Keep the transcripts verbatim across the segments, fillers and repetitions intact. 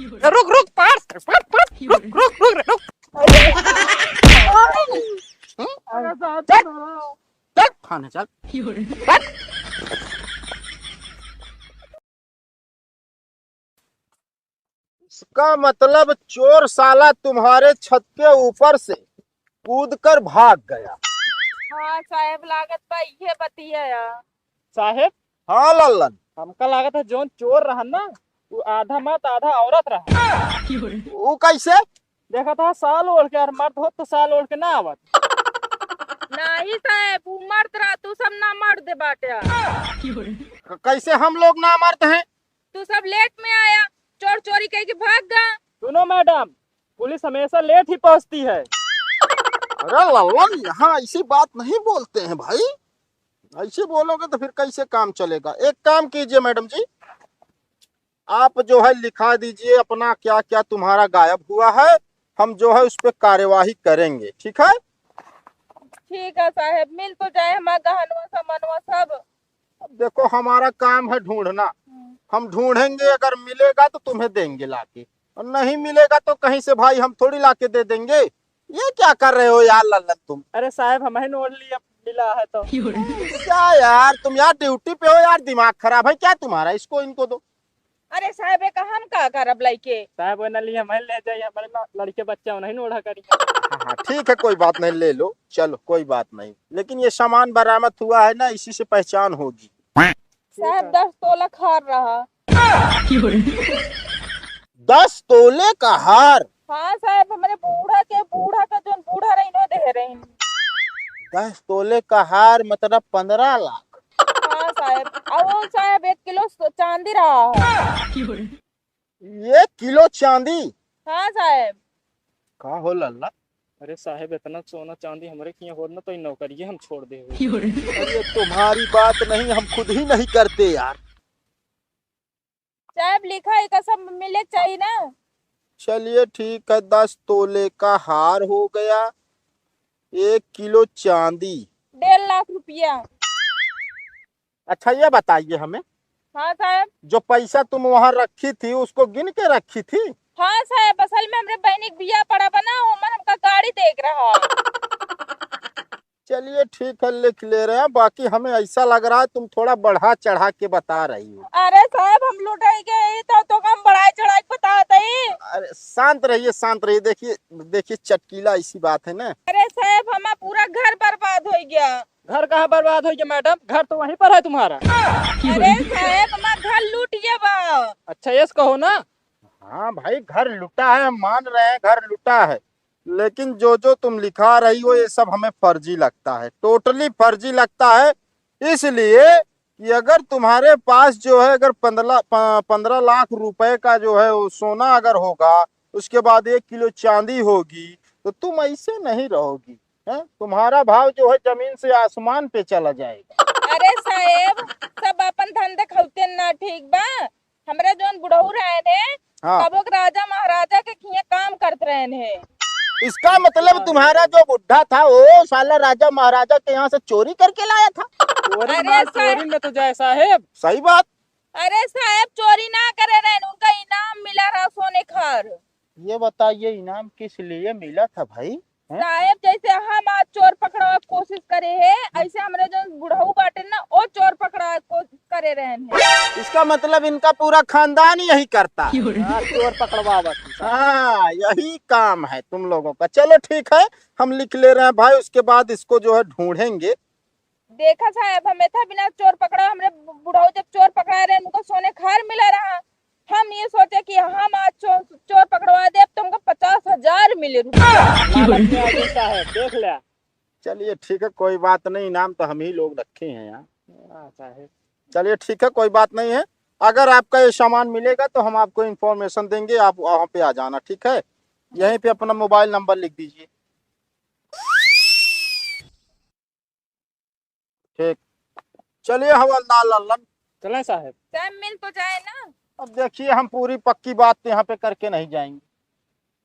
रुक, रुक, पार, पार, पार, रुक, रुक, रुक, रुक। हम्म? अरे साहब, चल, चल, थाने चल। चल। इसका मतलब चोर साला तुम्हारे छत के ऊपर से कूद कर भाग गया। हाँ साहेब, लागत बा इहे बतिया है। साहेब, हाँ लल्लन। हमका लागत है जौन चोर रहन ना, वो आधा मर्द आधा औरत रहा। वो कैसे? देखा था साल ओढ़ के, और मर्द होत तो साल ओढ़ के ना आवत। नहीं साहेब, वो मर्द रहा, तू सब ना मर्द बाटे। क-, कैसे हम लोग ना मर्द हैं? तू सब लेट में आया, चोर चोरी कह के भाग गा। सुनो मैडम, पुलिस हमेशा लेट ही पहुंचती है। अरे लल्लन, यहाँ ऐसी बात नहीं बोलते हैं भाई, ऐसे बोलोगे तो फिर कैसे काम चलेगा? एक काम कीजिए मैडम जी, आप जो है लिखा दीजिए अपना क्या क्या तुम्हारा गायब हुआ है, हम जो है उस पे कार्यवाही करेंगे, ठीक है? ठीक है साहेब, मिल तो जाए हमारा गहनवा सामानवा सब। अब देखो, हमारा काम है ढूंढना, हम्म। हम ढूंढेंगे, अगर मिलेगा तो तुम्हें देंगे लाके, और नहीं मिलेगा तो कहीं से भाई हम थोड़ी लाके दे देंगे। ये क्या कर रहे हो यार लल्लन तुम? अरे साहेब, हम ही नोट लिए, मिला है तो। क्या यार, तुम यार ड्यूटी पे हो यार, दिमाग खराब है क्या तुम्हारा? इसको इनको दो। अरे साहेब, एक हम का करब लइके? साहेब, वो ना लिए, हम ही ले जाइए, हमारे ना लड़के बच्चे नहीं ओढ़ा करिए। हाँ, हाँ, ठीक है, कोई बात नहीं, ले लो, चलो, कोई बात नहीं। लेकिन ये सामान बरामद हुआ है ना, इसी से पहचान होगी। साहेब, दस तोला क हार रहा। दस तोले का हार? हाँ साहेब, हमरे बूढ़ा के, बूढ़ा का जौन बूढ़ा रही, वो दे रही। दस तोले का हार मतलब पन्द्रह लाख। हाँ साहेब, और वो साहेब एक किलो स-, चांदी रहा है। एक किलो चांदी? हाँ साहेब। का हो लल्ला? अरे साहेब, इतना सोना चांदी हमरे किहाँ होत ना तो ई नौकरिये हम छोड़ दे। अरे तुम्हारी बात नहीं, हम खुद ही नहीं करते यार। साहेब, लिखा है का सब मिले के चाहिए ना। चलिए ठीक है, दस तोले का हार हो गया, एक किलो चांदी। डेढ़ लाख रुपया। अच्छा, ये बताइए हमें, हाँ साहेब। जो पैसा तुम वहाँ रखी थी, उसको गिन के रखी थी? हाँ साहेब, असल में हमरे बहनी के बियाह पड़ा बा ना, ओमन हमका गाड़ी देख रहा। चलिए ठीक है, लिख ले रहे हैं, बाकी हमें ऐसा लग रहा है तुम थोड़ा बढ़ा चढ़ा के बता रही हो। अरे साहेब, हम लुटाई गए तो, तो हम बढ़ाई चढ़ाई के बतात ही। अरे शांत रहिए, शांत रहिए। देखिए, देखिए चटकीला ऐसी बात है ना। अरे साहेब, हमारा पूरा घर बर्बाद हो गया। घर कहाँ बर्बाद हो गया मैडम? घर तो वहीं पर है तुम्हारा। अरे साहेब, हमारा घर लूट गया बा। अच्छा, यस कहो ना। हाँ भाई, घर लुटा है, हम मान रहे हैं घर लुटा है, लेकिन जो जो तुम लिखा रही हो ये सब हमें फर्जी लगता है, टोटली फर्जी लगता है। इसलिए कि अगर तुम्हारे पास जो है, अगर पन्द्रह प-, पन्द्रह लाख रुपए का जो है वो सोना अगर होगा, उसके बाद एक किलो चांदी होगी, तो तुम ऐसे नहीं रहोगी, हैं? तुम्हारा भाव जो है जमीन से आसमान पे चला जाएगा। अरे साहेब, सब अपन धंधा खौते ना ठीक बा। हमरा जौन बुढ़ऊ रहन है, हाँ। कबो के राजा महाराजा के खिया काम करत रहन है। इसका मतलब हाँ। तुम्हारा जो बुढ़ा था वो साला राजा महाराजा के यहाँ से चोरी करके लाया था? चोरी अरे ना, साहेब। चोरी में तो जाए साहेब। सही बात। अरे साहेब, चोरी ना करे रहन, उनका इनाम मिला रहा सोने खार। ये बताइए, इनाम किस लिए मिला था भाई? हैं? साहेब, जैसे हम आज चोर पकड़वा के कोशिश करे है, ऐसे हमरे जौन बुढ़ऊ बाटे ना, वो चोर पकड़वा के कोशिश करे रहन है। इसका मतलब इनका पूरा खानदान ही यही करता है। हाँ, चोर पकड़वावत है। हाँ, यही काम है तुम लोगों का। चलो ठीक है, हम लिख ले रहे हैं भाई, उसके बाद इसको जो है ढूंढेंगे। देखा साहेब, हम एथा बिना चोर पकड़ा, हमरे बु-, बुढ़ऊ जब चोर पकड़ा रहे, उनको सोने खार मिला रहा। हम ये सोचे कि हम आज चो-, चोर पकड़वा देब तो हमको पचास हजार मिले रुपया। लालच में आ गई साहेब, देख ले। चलिए ठीक है, कोई बात नहीं, इनाम तो हम ही लोग रखे हैं यार। हाँ साहेब। चलिए ठीक है, कोई बात नहीं है, अगर आपका ये सामान मिलेगा तो हम आपको information देंगे, आप वहाँ पे आ जाना, ठीक है? यहीं पे अपना mobile number लिख दीजिए। ठीक, चलिए हवलदार लल्लन। चलें साहेब। टाइम मिल तो जाए ना। अब देखिए, हम पूरी पक्की बात तो यहाँ पे करके नहीं जाएंगे,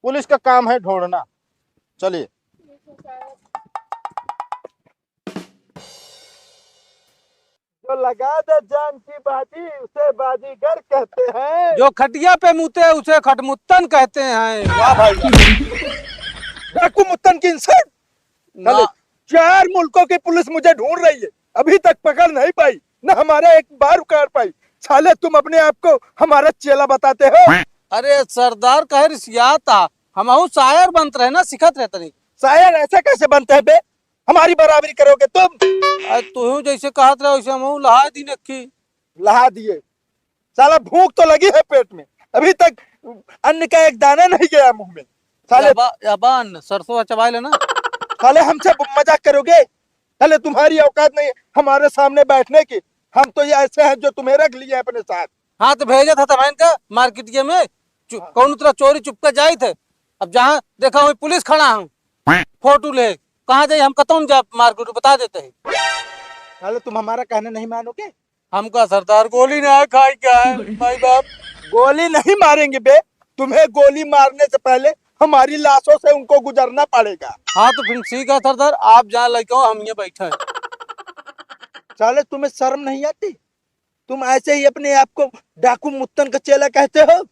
पुलिस का काम है ढूंढना। चलिए। जो लगा दे जान की बाजी, उसे बाजीगर कहते हैं। जो खटिया पे मूते, उसे खटमुत्तन कहते हैं। वाह भाई वाह। डाकू मुत्तन की इंसल्ट। ना। साले, चार मुल्कों की पुलिस मुझे ढूंढ रही है, अभी तक पकड़ नहीं पाई, न हमारा एक बार उखाड़ पाई। साले, तुम अपने आप को हमारा चेला बताते हो। अरे सरदार, कहे रिसियाता, हमहू शायर बनत रहे ना, सिखत रहे तनी। शायर ऐसे कैसे बनते हैं बे? हमारी बराबरी करोगे तुम? अरे तुहू जैसे कहत रहे वैसे हमहू लहा दी नक्की। लहा दिए। साला, भूख तो लगी है पेट में, अभी तक अन्न का एक दाना नहीं गया मुंह में। साले, याबा, याबा अन्न, सरसों चबाए लेना। साले, हमसे मजाक करोगे? साले, तुम्हारी औकात नहीं हमारे सामने बैठने की। हम तो ये ऐसे हैं जो तुम्हें रख लिए अपने साथ। हाँ, तो भेजा था तब इनका मार्केट में। चु-, हाँ। कौन उतरा चोरी चुपका जाई थे। अब जहाँ देखा वहीं पुलिस खड़ा हूँ, फोटो ले। कहाँ जाई हम, कतौन जा मार्केट, बता देते हैं। साले, तुम हमारा कहना नहीं मानोगे? हमका सरदार गोली ना खाई क्या है, माई बाप? गोली नहीं मारेंगे बे, तुम्हें गोली मारने से पहले हमारी लाशों से उनको गुजरना पड़ेगा। हाँ, तो फिर ठीक है सरदार, आप जहाँ लइके हो, हम ये बैठे हैं। साले, तुम्हें शर्म नहीं आती? तुम ऐसे ही अपने आप को डाकू मुत्तन का चेला कहते हो?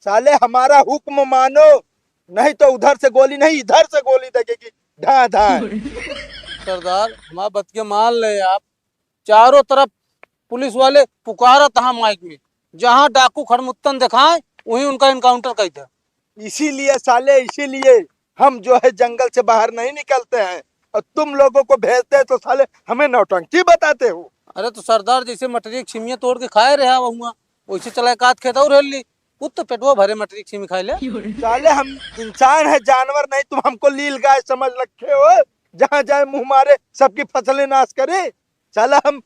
साले, हमारा हुक्म मानो, नहीं तो उधर से गोली नहीं, इधर से गोली लगेगी, धा धा। सरदार, हमारा बतिया मान ले आप, चारों तरफ पुलिस वाले पुकारत हैं माइक में, जहाँ डाकू खड़मुत्तन दिखाएं, वहीं उनका एनकाउंटर कर दे। इसीलिए साले, इसीलिए हम जो है जंगल से बाहर नहीं निकलते हैं, और तुम लोगों को भेजते हैं तो साले हमें नौटंकी बताते हो। अरे तो सरदार, जैसे मटरिया के छिमिया तोड़ के खाए रहे हुआ, वैसे चला एक आध खेत और हेल ली, वो तो पेटवा भरे मटरिया के छिमी खाए ले। साले, हम इंसान है, जानवर नहीं, तुम हमको लील गाय समझ रखे हो, जहाँ जाए मुंह मारे, सबकी फसलें नाश करे। साला, हम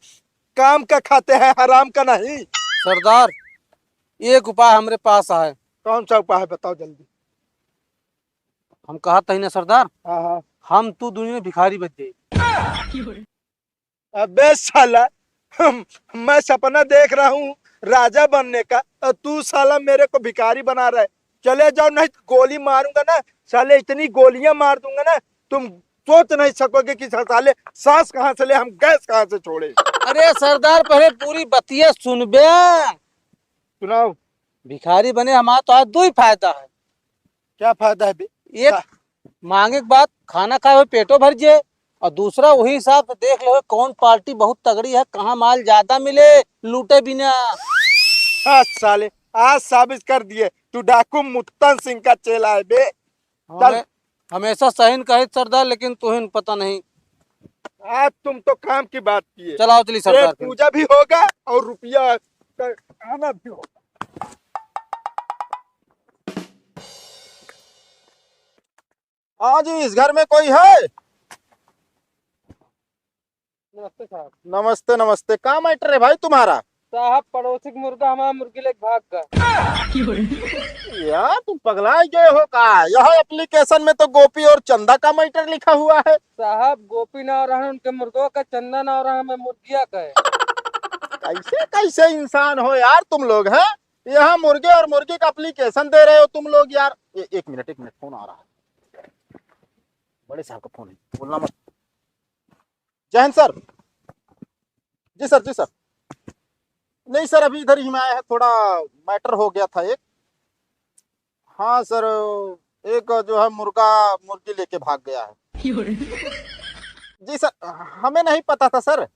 काम का खाते हैं, हराम का नहीं। सरदार, एक उपाय हमरे पास है। कौन सा उपाय है, बताओ जल्दी। हम कहत ही ना सरदार, हाँ, हाँ। हम तू दुनिया में भिखारी बन जाए। अबे साला, हम, मैं सपना देख रहा हूँ राजा बनने का, और तू साला मेरे को भिखारी बना रहा है। चले जाओ, नहीं तो गोली मारूंगा ना साले, इतनी गोलियां मार दूंगा ना, तुम सोच नहीं सकोगे कि साले सांस कहाँ से ले, हम गैस कहाँ से छोड़े। अरे सरदार, पहले पूरी बतिया सुनबे। सुनाओ। भिखारी बने हमारा तो आज दो ही फायदा है। क्या फायदा है बे? एक, का? मांगे के बाद खाना खाए हुए पेटो भर जे, और दूसरा वही हिसाब से देख ले कौन पार्टी बहुत तगड़ी है, कहाँ माल ज्यादा मिले, लूटे बिना। हाँ साले, आज साबित कर दिए तू डाकू मुत्तन सिंह का चेला है बे। चल। हमें हमेशा सही न कहे सरदार, लेकिन तुहिन पता नहीं। आज तुम तो काम की बात किए। चलाओ चली सरदार एक फिर। पूजा भी होगा और रुपया का आना भी होगा। हाँ जी, इस घर में कोई है? नमस्ते साहब। नमस्ते, नमस्ते। का मैटर है भाई तुम्हारा? साहब, पड़ोसी के मुर्गा हमारा मुर्गी लेके भाग गए। यार, तुम पगला गए हो का? यह एप्लीकेशन में तो गोपी और चंदा का मैटर लिखा हुआ है। साहब, गोपी ना रहा उनके मुर्गों का, चंदा ना रहा हमें मुर्गिया का है। कैसे, कैसे इंसान हो यार तुम लोग, हैं? यहाँ मुर्गे और मुर्गी का एप्लीकेशन दे रहे हो तुम लोग यार। ए-, एक मिनट, एक मिनट, फोन आ रहा है। बड़े साहब का फोन है, बोलना मत। जय हिंद सर। जी सर, जी सर। नहीं सर, अभी इधर ही मैं आया है, थोड़ा मैटर हो गया था एक। हाँ सर, एक जो है मुर्गा मुर्गी लेके भाग गया है। जी सर, हमें नहीं पता था सर।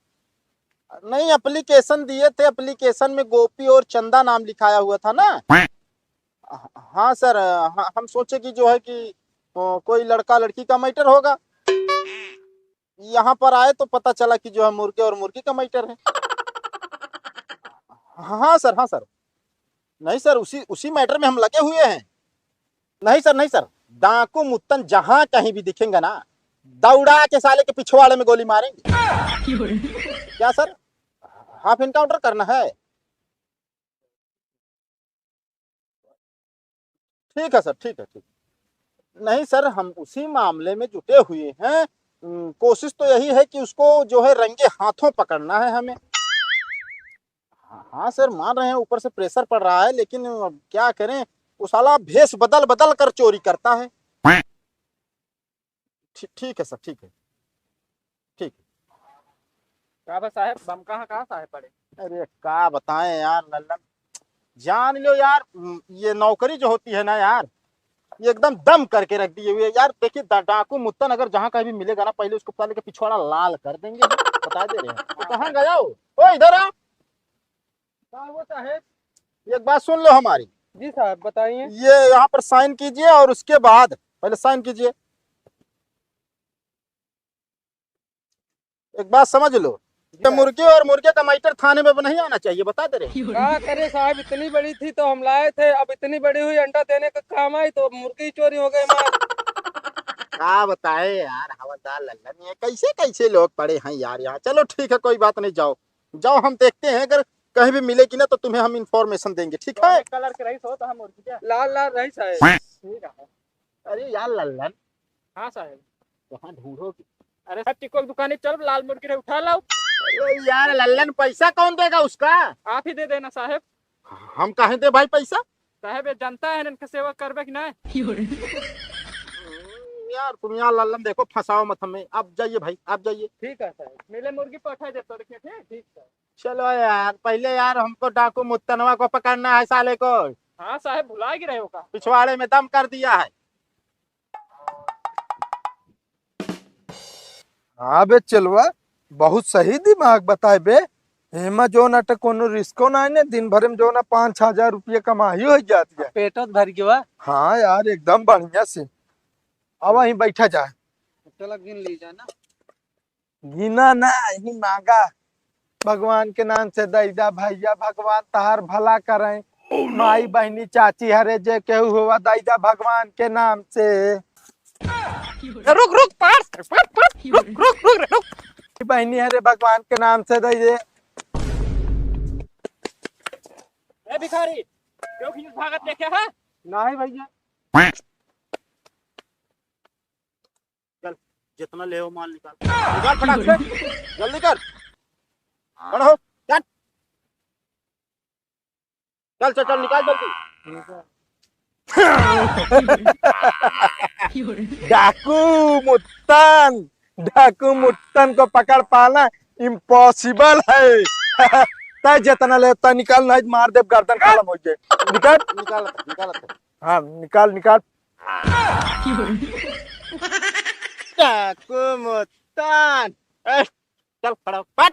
नहीं, एप्लीकेशन दिए थे, एप्लीकेशन में गोपी और चंदा नाम लिखाया हुआ था ना। हाँ सर, हाँ, हम सोचे कि जो है कि, अ, कोई लड़का लड़की का मैटर होगा। यहाँ पर आए तो पता चला कि जो है मुर्गे और मुर्गी का मैटर है। हाँ सर, हाँ सर। नहीं सर, उसी, उसी मैटर में हम लगे हुए हैं। नहीं सर, नहीं सर, डाकू मुत्तन जहाँ कहीं भी दिखेंगे ना, दौड़ा के साले के पिछवाड़े में गोली मारेंगे। क्या सर, हाफ एनकाउंटर करना है? ठीक है सर, ठीक है, ठीक। नहीं सर, हम उसी मामले में जुटे हुए हैं। उम, कोशिश तो यही है कि उसको जो है रंगे हाथों पकड़ना है हमें। हाँ, हाँ सर, मान रहे हैं ऊपर से प्रेशर पड़ रहा है, लेकिन अब क्या करें, वो साला भेष बदल बदल कर चोरी करता है। ठी-, ठीक है सर, ठीक है, ठीक है। का बा साहेब, बम कहाँ, कहाँ साहेब पड़े? अरे का बताएं यार लल्लन, जान लो यार, ये नौकरी जो होती है ना यार, ये एकदम दम करके रख दिए हुए यार। देखिए डा-, डाकू मुत्तन अगर जहाँ कहीं भी मिलेगा ना, पहले उसको पहले के पिछवाड़ा लाल कर देंगे, बता दे रहे हैं। तो कहाँ गया हो? ओ इधर आ। का हुआ साहेब? एक बात सुन लो हमारी। जी साहब, बताइए। ये यहाँ पर साइन कीजिए और उसके बाद पहले साइन कीजिए। एक बात समझ लो, ये मुर्गी और मुर्गे का मैटर थाने में नहीं आना चाहिए, बता दे रहे हैं। का करे साहब, इतनी बड़ी थी तो हम लाए थे, अब इतनी बड़ी हुई अंडा देने का काम आई तो मुर्गी चोरी हो गई हमार। का बताए यार हवलदार लल्लन, ये कैसे कैसे लोग पड़े हैं यार यहाँ। चलो ठीक है, कोई बात नहीं, जाओ जाओ, हम देखते हैं, अगर कहीं भी मिलेगी ना तो तुम्हें हम इन्फॉर्मेशन देंगे, ठीक है? कलर के रही सो तो हम मुर्गी क्या? लाल लाल रही साहब। ठीक है। अरे यार लल्लन। हाँ साहब। कहाँ ढूंढोगे? अरे साहब, टिको की दुकान चल, लाल मुर्गी रहे उठा लाओ। अरे यार लल्लन, पैसा कौन देगा उसका? आप ही दे देना साहब। हम काहे दे भाई पैसा? साहब, ये जनता है, इनके सेवा करबे कि नहीं? यार तुम यार लल्लन देखो, फंसाओ मत हमें। आप जाइए भाई, आप जाइए। ठीक है साहब, मिले मुर्गी पठा दे तो देखिए, ठीक, ठीक है। चलो यार, पहले यार हमको डाकू मुत्तनवा को पकड़ना है साले को। हाँ साहब, भुला गिरे हो का? पिछवाड़े में दम कर दिया है। हाँ बे चेलवा, बहुत सही दिमाग बताए बे। एमा जो ना तो कोनो रिस्को ना है ने, दिन भर में जो ना पाँच छह हजार रुपया कमाई हो जाती है। पेटो तो भर गया। हाँ यार, एकदम बढ़िया से। अब वहीं बैठा जाए। चला गिन ली जाए ना। गिना ना, यही मांगा। भगवान के नाम से दई दा भैया, भगवान तहार भला करें। माई बहनी चाची हरे जे केहू होवा दई दा भगवान के नाम से। रुक, रुक, पास, पास, पास, रुक, रुक, रुक, रुक। बहनी हरे भगवान के नाम से दई दे। ए भिखारी, क्यों खींच भागत देखे है? नहीं भैया। चल, जितना ले हो माल निकाल। निकाल फटाक से। जल्दी कर। खड़ा हो। चल। चल, चल, चल, निकाल जल्दी। डाकू मुत्तन, डाकू मुत्तन को पकड़ पाना इम्पॉसिबल है। तय जितना ले उतना निकाल, नहीं मार देब गर्दन खलम हो जाए। निकाल। निकाल, निकाल। हाँ, निकाल, निकाल। डाकू मुत्तन। ए, चल खड़ा हो। हट।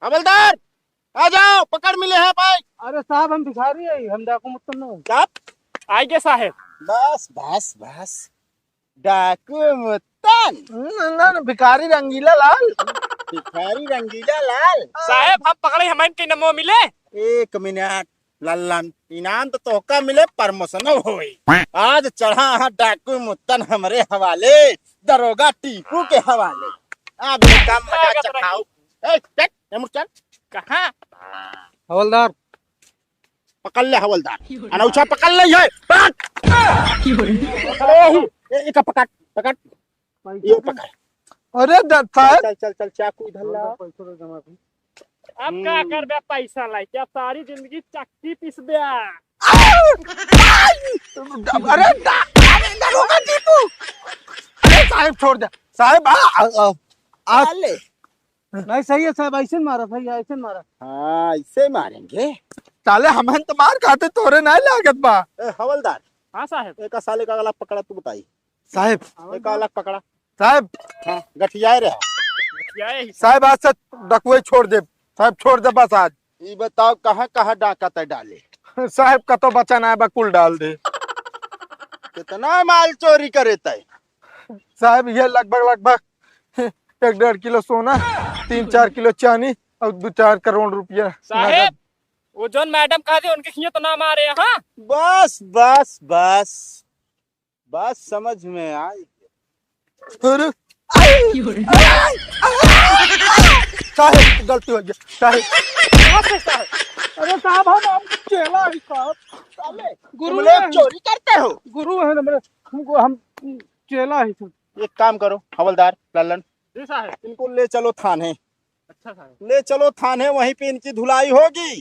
हवलदार, आ जाओ, पकड़ मिले हैं भाई। अरे साहब, हम भिखारी है, हम डाकू मुत्तन नहीं। चुप। आइए साहेब। बस, बस, बस। डाकू मुत्तन। ना, ना, ना, भिखारी रंगीला लाल। भिखारी रंगीला लाल। साहेब, हम पकड़े, हमन के नमो मिले। एक मिनट। लल्लन, इनाम तो तोहका मिले, प्रमोशनो होई। आज चढ़ा हा डाकू मुत्तन हमरे हवाले, दरोगा टीपू के हवाले। अब इनका मजा चखाओ। ए, चल, ए मुर्चन। कहाँ? हवलदार। पकड़ ले हवलदार। अनौछा पकड़ ले ये। पकड़। ओहो, ए, एका पकड़, पकड़। ये पकड़। अरे द-, साहब। चल, चल, चल, चाकू इधर ला। पैसा तो जमा कर। अब का हम्म। करबे पैसा लाई? क्या सारी जिंदगी चक्की पीसबे? अरे दा-, अरे दरोगा टीपू। अरे साहब छोड़ दे। साहब, आ, आ, आ, आ। साले। नहीं, सही है साहब, ऐसे न मारा भैया, ऐसे न मारा। हाँ, ऐसे मारेंगे। साले हमन तो मार खाते, तोरे नहीं लागत बा। ए, हवलदार। हाँ साहब। एका साले का गला पकड़ा, तू बताई। साहेब। एक अलग पकड़ा। साहेब। हाँ, गठियाए रहे। गठियाए ही। साहेब, आज से डकुए छोड़ देब। साहेब, छोड़ दे बस आज। ई बताओ, कहाँ कहाँ डाका तय डाले? साहेब, कतो बचा ना बा, कुल डाल दे। कितना माल चोरी करे तय? साहेब, ये लगभग, लगभग एक डेढ़ किलो सोना, तीन चार किलो चांदी और दो चार करोड़ रुपया साहेब, नगद। वो जौन मैडम कहा थे, उनके खिया तो ना मारे, हाँ? बस, बस, बस। बात समझ में आई। अरे, साहेब, गलती हो गया, साहेब। अरे साहब, हम, हम चेला ही साहब। साले, गुरु तुम लोग है। चोरी करते हो? गुरु है हमरे, हमको, हम चेला ही सब। एक काम करो, हवलदार लल्लन, जी साहब। इनको ले चलो थाने। अच्छा साहब। ले चलो थाने, वहीं पे इनकी धुलाई होगी।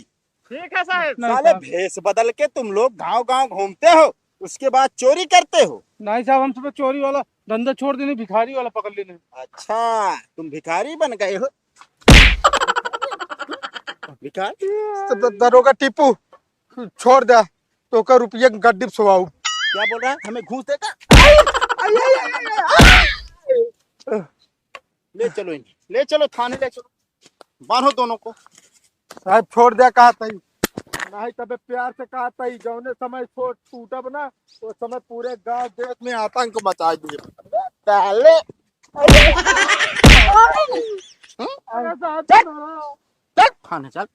ठीक है साहब। नहीं साले साहब। भेष बदल के तुम लोग गांव-गांव घूमते हो, उसके बाद चोरी करते हो। नहीं साहब, हम सब चोरी वाला धंधा छोड़ देने, भिखारी वाला पकड़ लेने। अच्छा, तुम भिखारी बन गए हो? निकाल। तो द-, दरोगा टीपू, छोड़ दे, तोका रुपया गड्डी पे सोवाऊ। क्या बोल रहा है? हमें घूस देगा? ले चलो इन्हें, ले चलो थाने, ले चलो, बांधो दोनों को। साहब, छोड़ दे, कहा तई। नहीं तबे प्यार से कहा तई, जौने समय छोड़ टूटब ना, उस समय पूरे गांव देश में आतंक मचा दिए। पहले। हम्म? अरे साहब, चल, चल थाने चल।